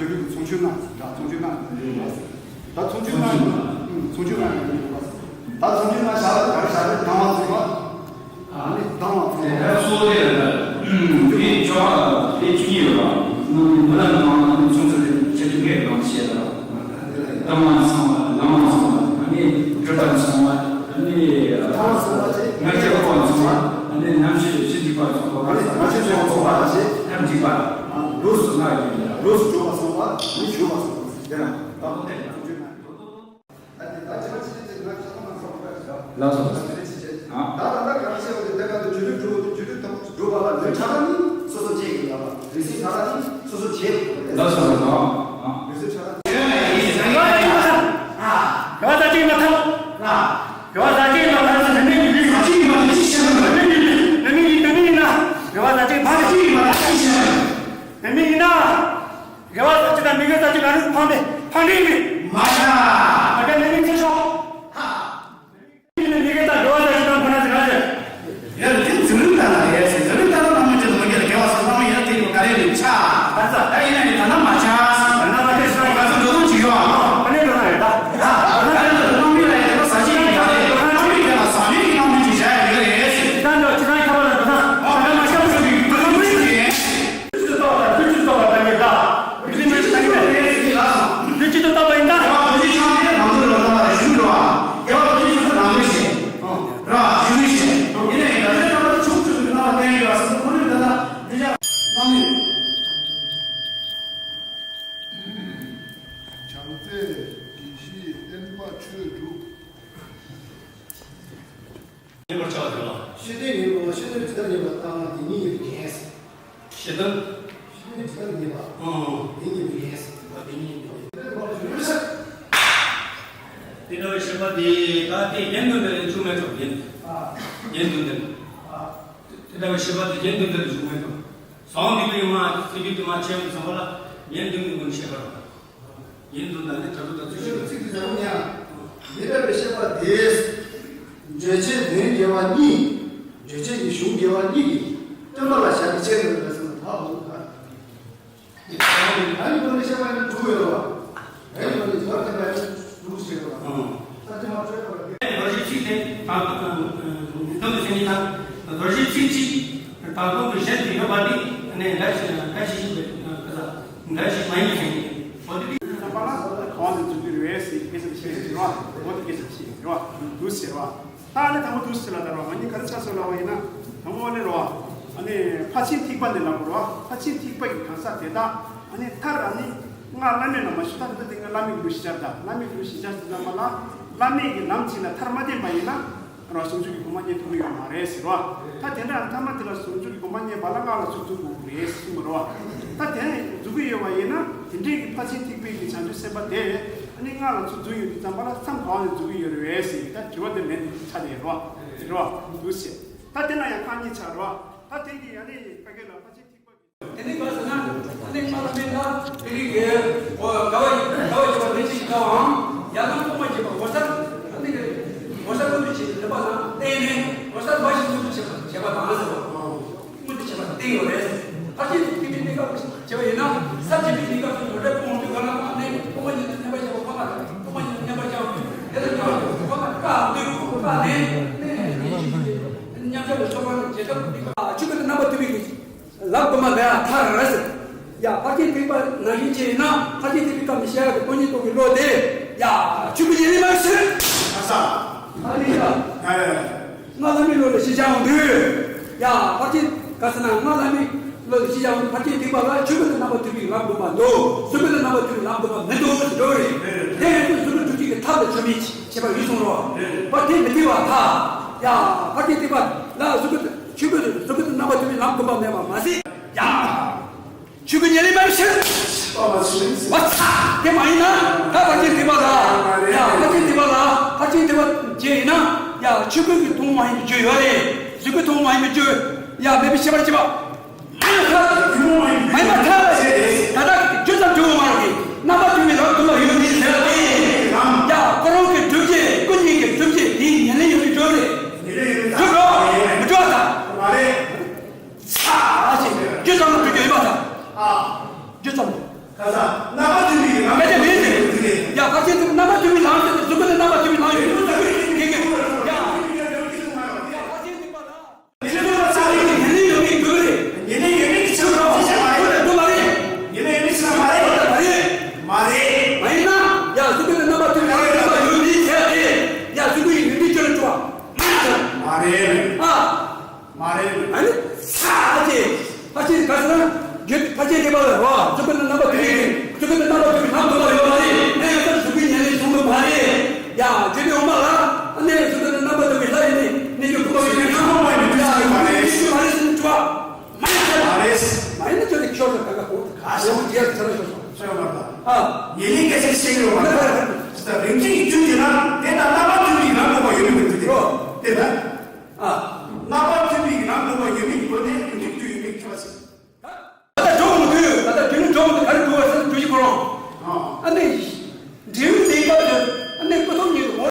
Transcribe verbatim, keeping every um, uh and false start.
ལུས་ཀྱི་ཚོང་ཆུང་ནང་ཟེར་ད་ཚོང་ཆུང་ནང་ཡོད་པ་ཟེར། ད་ཚོང་ཆུང་ནང་ཡོད་པ་ཚོང་ཆུང་ནང་ཡོད་པ་ཟེར། ད་ཚོང་ཆུང་ནང་བཞག་ལ་ག་རེ་བཞག་ལ་དང་བ་ཚོང་པ། ཨ་ནི་དང་བ་ཚོང་པ། ཨ་སོ་དེ་ལ་ད་དེ་ཅོ་ཨ་དེ་ཆུ་ཡོད་པ། ནང་ནས་མི་ལ་ནང་ལ་ཚོང་ཚོང་ཆེ་ཆུ་ངས་གང་བཤད་ལ། དང་བ་ཚོང་པ་ལ་མ་ཚོང་པ་ཨ་ནི་གྲུ་ཐམ་ཚོང་པ་ཨ་ནི་ང་ཚོ་ཚོང་པ་ཨ་ནི་ནམ་ཞིག་ཕྱི་འཇིགས་པ་ཚོང་པ་ཨ་ནི་ང་ཚོ་ཚོང་པ་ལ་ཆེ་ཐམ་འཇིགས་པ་ལོ་སུ་ང་ཡིན་ལ་ལོ་སུ་གྲོགས་པ་ཚོང་པ་ཨ་ནི་ཞུ་བ་ཚོང་པ་ཟེར་དེ་རང་ད་ལོ་དེ་ཡང་ཚོང་ཆུང་ན། ལགས་སོ། ཨ། ལགས་སོ་ལགས་སོ། ཨ། དགེ་བ་ཟ་བཅུག་མ་ཐུབ། དགེ་བ་ཟ་བཅུག་མ་ཐུབ། དེ་མིན་དེ་མིན་ཡིན་ན་དགེ་བ་ཟ་བཅུག་མ་ཐུབ། དེ་མིན་ཡིན་ན་དགེ་བ་ཟ་བཅུག་དང་མི་དགེ་ཟ་བཅུག་ལ་རིགས་ཕངས་པས་ཕངས་འདྲེན་མེད། མ་ཤ། ཨ་ཀ་ནི་མི་ཚེ་ཤོག་ཡིན་ནི་མི་དགེ་དང་དགེ་བ་དང་ཞིང་དང་ཁོ་ན་ཟེར་ག་ཟེར། ཡ་དེ་འཛིན་རིམ་དང་ལ་རེད་ཟེར། འཛིན་རིམ་ལྟར་ན་བླ་མ་ཅན་དུ་མ་སྐྱེས་ལ་དགེ་བ་སོགས་བླ་མ་ཡིན་ན་དེ་ཡོད་ག་རེ་རེད་ཆ། ད་ས་ད་ཡིན་ན་ཡིན་ད་ན་མ་ཆ། ད་ན་མ་ཆ་ཞིག་ང་ཚོ་འགྲོ་སྟངས་ཅིག་ཡོད་ཨ། ཨ་ནི་འགྲོ་ན་རེད་ད། ད་ད་ནི་འགྲོ་སྟངས་མི་ལ་ཡིན་ད་ས་ཆ་ཡིན་ད་རེད། ད་མི་ལ་ས་མིང་གི་བླ་མ་ཅིག་བྱ་ཡ་ཡོད་རེད་ཟེར། ད་འགྲོ་ཅི་ད་ཁྱབ་པ་ལ་འགྲོ་ན་ད་ན་མ་ཆ་འགྲོ་ཞིག་འགྲོ་ན་མི་ཞིག་རེད། ཚིག་ཏོག་ལ་ཚིག་ཚིག་ཏོག་ལ་ད་ངེས་ད། ཚིག་ཚིག་ཏོག་ལ་ད་ངེས་ད། ཚིག་ཚིག་ཏོག་ཏོག་པ་ཡིན་ད། བྱང་རྩེ་དགེ་བཤེས་བསྟན་པ་ཆོས་དྲུག་ཉན་པར་བྱ་བ་དེ་ལ། ཤེས་ལྡན་ངེས་པ་ཤེས་ལྡན་ཇི་ལྟར་ངེས་པ་ལྟར་ན་དེ་ཉིད་ངེས་པའི་རྒྱན། ཤེས་ལྡན། ཤེས་ལྡན་ཇི་ལྟར་ངེས་པ། ཨང་། དེ་ཉིད་ངེས་པའི་རྒྱན། དེ་ཉིད་ངེས་པའི་རྒྱན། དེ་འདྲ་བའི་ཤེས་པ་དེ་ད་དེ་ཡན་དུ་འདིར་བྱུང་མེད་ཀྱང་ཡིན། ཡན་དུ་འདིར། དེ་འདྲ་བའི་ཤེས་པ་དེ་ཡན་དུ་འདིར་བྱུང་མེད་ཀྱང་། ཟང་འདི་གི་ཡོང་བ་སྲིད་པའི་དུ་མ་ཆེན་པོ་ཚང་མ་ལ་ཡན་དུ་འདིར་ངོ་ནས་ཤེས་པར། ཡིན་འདུག་ད་ནི་ད་དུ་ད་ཚུལ་ཤེས་ཚིག་དེ་ཟེར་བ་ཉ། མི་འདྲ་བའི་ཤེས་པ་དེས། རྗོད་བྱེད་དོན་དགེ་བ་གཉིས། རྗོད་བྱེད་ཀྱི་གཞུང་དགེ་བ་གཉིས་ཀྱིས་སྟོན་པ་ལ་ཞབས་ཀྱི་ཆེད་དུ་ལ་སོང་ཐག་འོང་ག་ཨ་ནི་ཁོ་ནི་ཤེས་པ་ནི་དྲུག་ཡོད་པ། ཨ་ནི་ཁོ་ནི་ཟོར་ཐེབས་པ་ནི་དྲུག་ཞིག་ཡོད་པ། ཨང་། ད་དེ་མ་བརྗོད་པར། རྡོ་རྗེ་ཚིག་དེ་དང་པོ་དང་། འདི་ལ་ཟེར་ནི་དང་། རྡོ་རྗེ་ཚིག་གཅིག་དང་པོ་གི་གཞན་དུ་ཡོད་པ་དེ་ནི་འགའ་ཞིག་འགའ་ཞིག་ཡིན་པའི་ཁ་ས། འགའ་ཞིག་མ་ཡིན་ཟེར་ནི། འོ་དེ་དུས་ཙམ་པ་ལ་གང་དུ་འཛུལ་གྱི་རེད་ཟེར་སྐད་ཆ་དེ་བཤད་ཀྱི་རེད་བ། འོ་དེ་སྐད་ཆ་དེ་བཤད་ཀྱི་རེད་བ། འདུག་ཟེར་བ། ད་ཨ་ནི་དང་པོ་འདུག་ཟེར་ལ་ད་ར་བ་ང་གཉིས་ག་རེ་ཆགས་སོང་ལབ་པ་ཡིན་ན། དང་པོ་ཨ་ནི་རེད་བ། ཨ་ནི་ཕར་ཕྱིན་ཐེག་པ་ནས་ལབ་དགོས་རེད་བ། ཕར་ཕྱིན་ཐེག་པ་ཡི་གང་ཟག་དེ་དག་ཨ་ནི་མཐར་ཨ་ནི་སྔགས་བླ་མེད་ལ་མ་ཞུ་ད་འདི་དེ་སྔ་བླ་མེད་ཀྱི་ལུགས་ཤེས་བྱ་ད་བླ་མེད་ཀྱི་ལུགས་ཤེས་བྱ་ཟེར་ཙམ་པ་ལ་བླ་མེད་ཀྱི་ལམ་ཅིག་ལ་མཐར་མ་བསྟན་པ་ཡིན་ན། ར་ཟུང་འཇུག་གི་གོ་འཕང་རྙེད་ཐུབ་ཀྱི་ཡོད་མ་རེད་ཟེར་བ། ད་དེ་འདྲ་མཐའ་མ་དེ་ལ་ཟུང་འཇུག་གི་གོ་འཕང་རྙེད་པ་ལ་སྔགས་ལ་ཚུར་འཛུལ་དགོས་ཀྱི་རེད་གསུངས་པ་རེད་བ། ད་དེ་འཛུལ་གྱི་ཡོད་པ་ཡིན་ན་དེ་འདྲའི་གི་ཕར་ཕྱིན་ཐེག་པའི་གི་བྱང་ཆུབ་སེམས་དཔའ་དེ་ཨ་ནི་སྔགས་ལ་ཚུར་འཛུལ་ཡོང་དུས་ཙམ་པ་ལ་མཚམས་གང་ནས་འཛུལ་གྱི་ཡོད་རེད་བས་ཟེར་ད་དྲི་བ་དེ་ལན་ཆགས་ནས་རེད་བ། རེད་བ་འདུག་ཟེར། ད་དེ་ལ་ཡང་རྐང་གཉིས་ཆགས་རེད་བ། ད་དེ་གི་ཡ་ནི་ཕ་གི་ལ་ཕར་ཕྱིན་ཐེག་པ་གི་དེ་ནས་ག་ཟེར་ན། ཨ་ནི་སྔགས་བླ་མེད་ལ་དེ་རིང་གི་འོ་དགའ་བ་ཡི་དགའ་བ་བྱེད་པ་ལན་གཅིག་དགའ་བའམ་ཡང་ན་སྟོང་པ་བྱེད་པ་འོད་གསལ། ཨ་ནི་འོད་གསལ་མངོན་དུ་བྱེད་པའི་ནུས་པ་ལ་བརྟེན་ནས་འོད་གསལ་འབའ་ཞིག་མངོན་དུ་བྱེད་པ་བྱེད་པ་དང་ཟེར་བ། མངོན་དུ་བྱེད་པ་ལ་བརྟེན་ཡོད་རེད། ཕར་ཕྱིན་ཐེག་པའི་གནས་སྐབས་བྱེད་པ་ཡིན་ན་ས་བྱེད་པའི་གནས་སྐབས་སུ་ཡོད་རེད། སྤོང་དུས་ག་ལ་ཨ་ནི་སྟོང་པ་ཉིད་དུ་མཉམ་པར་བཞག་པ་ཁོ་ན་སྟོང་པ་ཉིད་དུ་མཉམ་པར་བཞག་པ་དེ་ལ་ཉམས་ཁོ་ན་བཀག་འདུག་བཀག་ནས་མཉམ་བཞག་པའི་ཚོར་བ་རྣམས་བྱེད་ཐབས་ཆོས་སྐུ་དང་རྣམ་པ་ཐུན་མིན་གྱི། ལམ་དུ་མ་མེད་པ་མཐར་ཟེར། ཡ་ཕར་ཕྱིན་ཐེག་པ་ནང་བཞིན་བྱས་ན་ཕར་ཕྱིན་ཐེག་པའི་སྐབས་ནས་བཤད་ཡག་གི་དོན་གཉིས་རྟོགས་ཀྱི་བློ་དེ་ཡ་ཆོས་སྐུ་ཉིད་ལས་མ་ཕྱིར། ཨ་ས། ཨ་ནི་ཡ། ཨེ། སྔགས་བླ་མེད་བློ་ལ་ཞེན་བྱ་འོང་དུས། ཡ་ཕར་ཕྱིན་ག་ཟེར་ན་སྔགས་བླ་མེད་བློ་ལ་ཞེན་བྱ་འོང་དུས་ཕར་ཕྱིན་ཐེག་པ་ལ་ཆོས་སྐུ་དང་རྣམ་པ་ཐུན་མིན་གྱི་ལམ་དུ་མ་འདུག་ཆོས་སྐུ་དང་རྣམ་པ་ཐུན་མིན་གྱི་ལམ་དུ་མ་མི་འདུག་ཟེར་འགྲོ་རེད། དེ་ཡང་དུས་གཟུགས་སྐུ་སྒྲུབ་བྱེད་ཀྱི་ཐབས་ལ་ཆོས་མིན་བྱེད་པ་ཡོད་གསུངས་རོ། པ་དེ་མི་འཐད་པར་ཐལ། ཡ་ཕར་ཕྱིན་ཐེག་པ་ལ་གཟུགས་སྐུ་ཆོས་སྐུ་གཟུགས་སྐུ་དང་རྣམ་པ་ཐུན་མིན་ལམ་བསྒོམ་པ་མེད་པ་མ་ཟད། ཡ། ཆོས་སྐུ་ཉིད་ལས་མ་ཕྱིར། བ་ཚ་དེ་མ་ཡིན་ན་ད་ཕར་ཕྱིན་ཐེག་པ་ལ། ཡ་ཕར་ཕྱིན་ཐེག་པ་ལ་ཕར་ཕྱིན་ཐེག་པ་བྱས་ཡིན་ན། ཡ་ཆོས་སྐུ་གི་མཐོང་མ་ཡིན་པའི་རྒྱུ་ཡོད་རེད། གཟུགས་སྐུ་མཐོང་མ་ཡིན་པའི་རྒྱུ་ཡ་མེད་པའི་ཤེས་པར་བྱེད་པ། མ་ཡིན་པ་ཐལ། ད་ལྟ་རྒྱུ་ཙམ་གྲུབ་པ་མ་རེད། རྣམ་པ་ཐུན་མིན་ལམ་དུ་མ་ཡོད་མིན་ཟེར་ཏེ། ཡ་ཁོ་རང་གི་སྒྲུབ་བྱེད་སྐུ་གཉིས་ཀྱི་སྒྲུབ་བྱེད་དེའི་ཉེར་ལེན་ཡོད་པའི་འགྲོ་རེད། འགྲོ་རོགས་མི་འགྲོ་ད། ཨ་ཅེ་རྒྱུ་ཙམ་ལ་སྒྲུབ་རྒྱུ་ཡོད་པ་ད། རྒྱུ་ཙམ་ལ། ད་ལྟ་རྣམ་པ་ཐོས་པའི་ལམ་གལ་ཏེ་མེད་དེ། ཡ་ཕར་ཕྱིན་དེ་རྣམ་པ་ཐོས་པའི་ལམ་ཟེར་ཏེ་གཟུགས་སྐུ་ནས་རྣམ་པ་ཐོས་པའི་ལམ་ཡོད་དུས་ཟེར་དགོས་ཀྱི་ཡ། ཕར་ཕྱིན་དེ་པ་ལ། ཡེ་ཤེས་ལ་ཚང་མའི་ཉེར་ལེན་ཡོད་མེད་དགོས་རེད། ཉེར་ལེན་ཡོད་མེད་ཀྱི་ཕྱིར་རོ། ཅི་ཞིག་མ་རེད། དགོས་མ་རེད། ཉེར་ལེན་ཡོད་མེད་ཕྱིར་མ་རེད། མ་རེད། མ་རེད། མ་ཡིན་ན། ཡ་གཟུགས་སྐུ་ནས་རྣམ་པ་ཐོས་པའི་ལམ་ཡོད་མེད་ཟེར་ཏེ། ཡ་གཟུགས་སྐུ་ཡི་ཡོད་མེད་ཅི་ལ་འགྲོ་བ། མ་རེད། ཨ། མ་རེད། ཨ་ནི། ས་ཨ་ཅེ། ཕར་ཕྱིན་ག་ཟེར་ན། རྒྱུད་ཕར་ཕྱིན་དེ་པ་ལ་རོ། གཟུགས་སྐུ་ནས་རྣམ་པ་ཐོས་པའི་ལམ། གཟུགས་སྐུ་ནས་རྣམ་པ་ཐོས་པའི་ལམ་དུ་མ་ཡོད་མ་རེད། ཨེ་ཡང་གཟུགས་སྐུའི་ཉེར་ལེན་བྱུང་གི་མ་རེད། ཡ་རྒྱུད་པའི་འོག་མ་ལ། ཨ་ནི་གཟུགས་སྐུ་ནས་རྣམ་པ་ཐོས་པའི་ལྷ་ཡིན་ནི་ནི་ཡོད་གི་མ་རེད། ཡ་ཡོད་གི་མ་རེད་ཟེར་ནི་ཆོག་མ་ཡིན་ཟེར། མ་རེད། མ་ཡིན་ན་ཁྱོད་ནི་ཁྱོད་ལ་ག་ག་གོ་ག་ཟེར་བ་དེ་ཡང་ཚར་ལ་ཤོག་ཤོག་ཤོག་མ་ད། ཨ། ཉེར་ལེན་སྐད་ཆ་བཤད་ཀྱི་ཡོད་མ་རེད། ད་རིམ་གྱིས་རྒྱུད་དེ་ན་དེ་ལྟར་རྣམ་པ་ཐོས་པའི་ལམ་དགོས་པ་ཡོད་མི་དགོས་དེ་རོ། དེ་ལྟར། ཨ། རྣམ་པ་ཐོས་པའི་ལམ་དགོས་པ་ཡོད་མི་དགོས་ནས་རིམ་གྱིས་རྒྱུད་ཡོད་མི་ཁྱོད་ཟེར། ད་ལྟ་འགྲོ་མི་དགོས། ད་ལྟ་རྒྱུད་ནི་འགྲོ་མི་དགོས། ག་རེ་འགྲོ་བ་ཟེར་ན་འགྲོ་ཡི་ཁོ་རང་། ཨ་ནི། འབྲས་བུ་ལེན་སྐབས་སུ་ཨ་ནི་ཀུན་རྫོབ་ཉིད་དུ་ངོ་